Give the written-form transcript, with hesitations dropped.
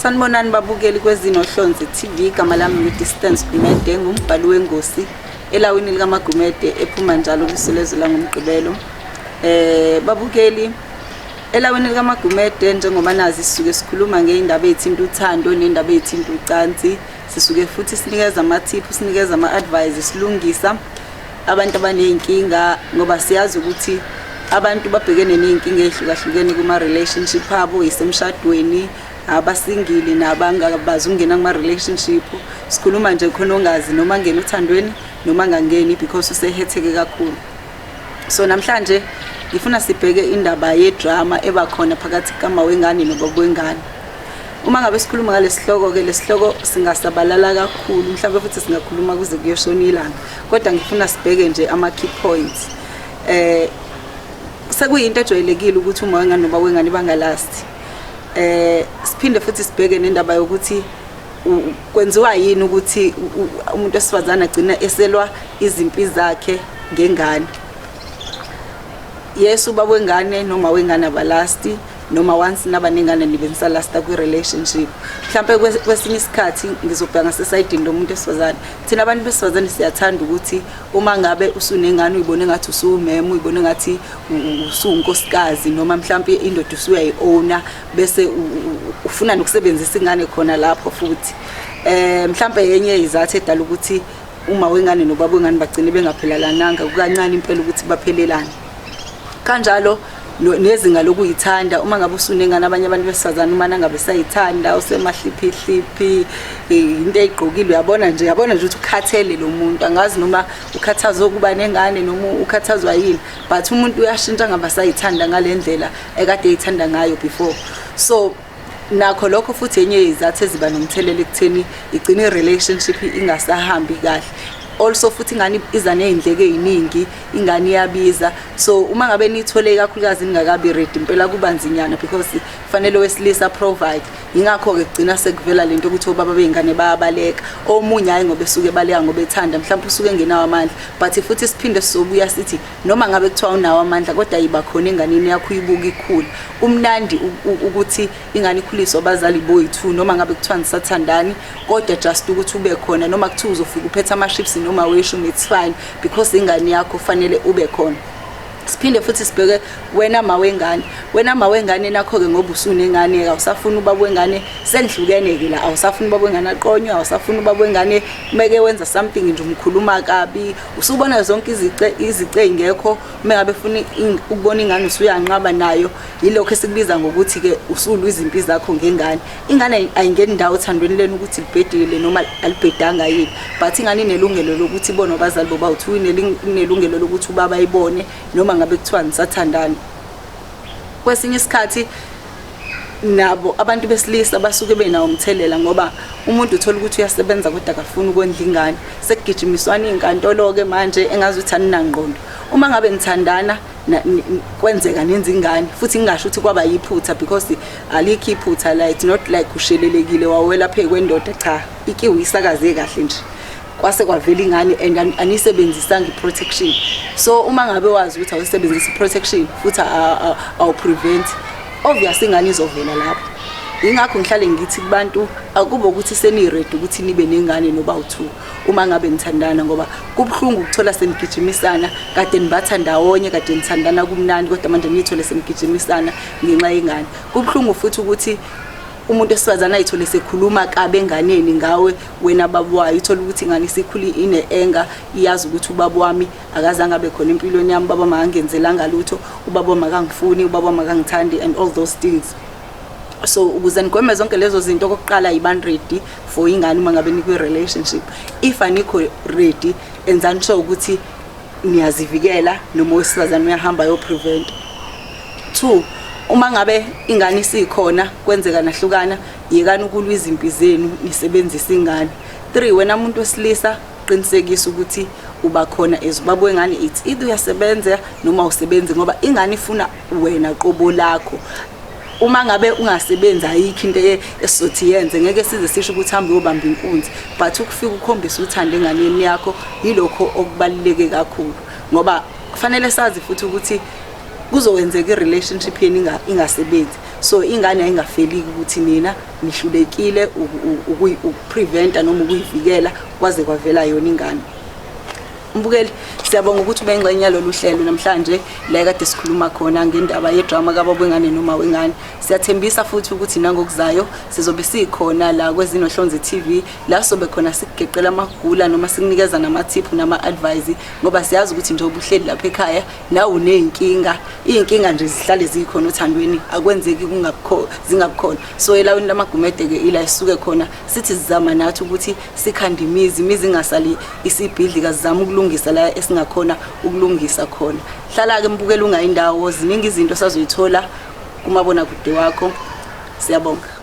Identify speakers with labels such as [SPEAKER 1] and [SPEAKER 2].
[SPEAKER 1] Sanibonani babukeli kwezinohlonze TV. Igama lami ngu-Distance Gumede, ngumbhali wengosi elawini likaMagumede ephuma njalo kwiSolezwe langoMgqibelo. Babukeli, elawini likaMagumede, njengoba nazi, sisuke sikhuluma ngey'ndaba ey'thinta uthando nendaba ey'thinta ucansi. Sisuke futhi sinikeza amathiphu, sinikeza ama-advice, silungisa abantu abaney'nkinga, ngoba siyazi ukuthi abantu babhekene ney'nkinga ey'hlukahlukene kuma-relationship abo, isemshadweni, abasingili nabangabazi ukungena kuma-relationship. Sikhuluma nje khona ongazi noma angene othandweni noma angangeni because usehetheke kakhulu. So namhlanje ngifuna sibheke indaba yedrama eba khona phakathi kama wengane nobaba wengane. Uma ngabe sikhuluma ngalesihloko ke, lesihloko singasabalala kakhulu, mhlawumbe futhi singakhuluma kuze kuyoshona ilanga, kodwa ngifuna sibheke nje ama key points. Sekuyinto ejwayelekile ukuthi uma wengane nobaba wengane bangalasti. Siphinde futhi sibheke nendaba yokuthi kwenziwa yini ukuthi umuntu wesifazane agcina eselwa izimpi zakhe ngengane. Yes, ubaba wengane noma wengane abalasti, noma once naba nengane nibe nisalasta kwi-relationship. Mhlampe kwesinye isikhathi ngizobheka ngasesayidini lomuntu wesifazane. Thina abantu besifazane siyathanda ukuthi uma ngabe usunengane uyibone ngathi usuwumema, uyibone ngathi usuwunkosikazi, noma mhlampe indoda usuyayi-owna, bese ufuna nokusebenzisa ingane khona lapho futhi. Mhlampe yenye izathu edala ukuthi uma wengane nobaba wengane bagcine bengaphelelananga, kukancane impela ukuthi baphelelane. Kanjalo nezinga lokuyithanda, uma ngabe usunengane, abanye abantu besifazane uma nangabe sayithanda usemahliphihliphi, into eyigqokile, uyabona nje, uyabona nje ukuthi ukhathele lo muntu. Angazi noma ukhathazwa ukuba nengane noma ukhathazwa yini, but umuntu uyashintsha ngabe sayithanda ngale ndlela ekade eyithanda ngayo before. So nakho lokho futhi enye yezizathu eziba nomthelela ekutheni igcine i-relationship ingasahambi kahle. Also futhi ingane iza ney'ndleko ey'ningi, ingane iyabiza. So uma ngabe niyithole ikakhulukazi ningakabi ready, impela kuba nzinyana because fanele owesilisa provide. Yingakho-ke kugcina sekuvela lento ukuthi obaba bey'ngane bayabaleka. Omunye hhayi ngoba esuke ebaleka ngoba ethanda, mhlawumpe usuke engenawo amandla, but futhi siphinde sizobuya sithi noma ngabe kuthiwa unawo amandla, kodwa yiba khona enganeni yakho, uyibuka ikhula. Kumnandi ukuthi ingane ikhuliswe abazali boyi-two, noma ngabe kuthiwa nisathandani, kodwa just ukuthi ube khona, noma kuthiwa uzofika uphethe ama-chips noma weshumi, it's fine because ingane yakho fanele ube khona. Siphinde futhi sibheke wena ma wengane. Wena ma wengane nakho-ke, ngoba usunengane, awusafuni ubaba wengane, senihlukene-ke la, awusafuni ubaba wengane aqonywe, awusafuni ubaba wengane meke wenza something nje umkhuluma kabi, usubona zonke izice ey'ngekho. Uma ngabe funa ukubona ingane usuyanqaba nayo. Yilokho esikubiza ngokuthi-ke usulwa izimpi zakho ngengane. Ingane ayingeni ndawo othandweni lenu ukuthi libhedile noma alibhedanga yini, but ingane inelungelo lokuthi ibone abazali bobawu-two, inelungelo lokuthi ubaba ayibone noma ngabe kuthiwa nisathandana. Kwesinye isikhathi nabo abantu besilisa basuke benawo umthelela, ngoba umuntu uthola ukuthi uyasebenza kodwa akafuni ukondla ingane. Sekugijimiswana iy'nkantolo-ke manje engazi ukuthi aninangqondo. Uma ngabe nithandana, kwenzeka nenza ingane, futhi ngingasho ukuthi kwaba yiphutha because alikho iphutha la, it's not like ushelelekile wawela phezu kwendoda. Cha, ikiwi isakaze kahle nje, kwase kwavela ingane and anisebenzisanga i-protection. So uma ngabe wazi ukuthi awusebenzisi i-protection futhi awu-prevent, obvious ingane izovela lapho. Yingakho ngihlale ngithi kubantu, akube ukuthi seni-ready ukuthi nibe nengane noba u-two uma ngabe nithandana, ngoba kubuhlungu ukuthola senigijimisana kade nibatha ndawonye, kade nithandana kumnandi, kodwa manje niyithole senigijimisana ngenxa yengane. Kubuhlungu futhi ukuthi umuntu wesifazane ayithole sekhuluma kabi enganeni ngawe wena baba wayo. Uthole ukuthi ingane isikhule ine-anger, iyazi ukuthi ubaba wami akazange abe khona empilweni yami, ubaba makangenzelanga lutho, ubaba wami akangifuni, ubaba wami akangithandi and all those things. So ukuze nigweme zonke lezo zinto, okokuqala, yibani ready for ingane uma ngabe nikwi-relationship. If anikho ready, enzani sure ukuthi niyazivikela noma owesifazane uyahamba ayo-prevent. Two, uma ngabe ingane isikhona, kwenzeka nahlukana, yekani ukulwa izimpi zenu nisebenzise ingane. Three, wena muntu wesilisa, qinisekisa ukuthi uba khona as ubaba wengane. It's either uyasebenza noma awusebenzi, ngoba ingane ifuna wena qobo lakho. Uma ngabe ungasebenzi ayikho into esizothi yenze, ngeke size sisho ukuthi hambe uyobamba inkunzi, but ukufika ukhombise uthando enganeni yakho yilokho okubaluleke kakhulu, ngoba kufanele sazi futhi ukuthi kuzokwenzeka i-relationship yenu ingasebenzi, so ingane ayingafeliki ukuthi nina nihlulekile ukupreventa noma ukuyivikela kwaze kwavela yona ingane. Mbukeli, siyabonga ukuthi ube ingxenye yalolu hlelo namhlanje la kade sikhuluma khona ngendaba yedrama kababa wengane noma wengane. Siyathembisa futhi ukuthi nangokuzayo sizobe sikhona la kweZinohlonze TV, la sobe khona sikugeqela amagula noma sikunikeza namathiphu nama-advice, ngoba siyazi ukuthi njengoba uhleli lapha ekhaya nawe uney'nkinga, iy'nkinga nje zihlale zikhona othandweni, akwenzeki zingabikhona. So elawini lamagumede-ke ila isuke khona sithi sizama nathi ukuthi sikhande imizi, imizi ingasali isibhidlika, sizama ukulungisa la esingakhona ukulungisa khona. Hlala-ke mbukela ungayindawo, ziningi izinto sazoyithola kumabonakude wakho. Siyabonga.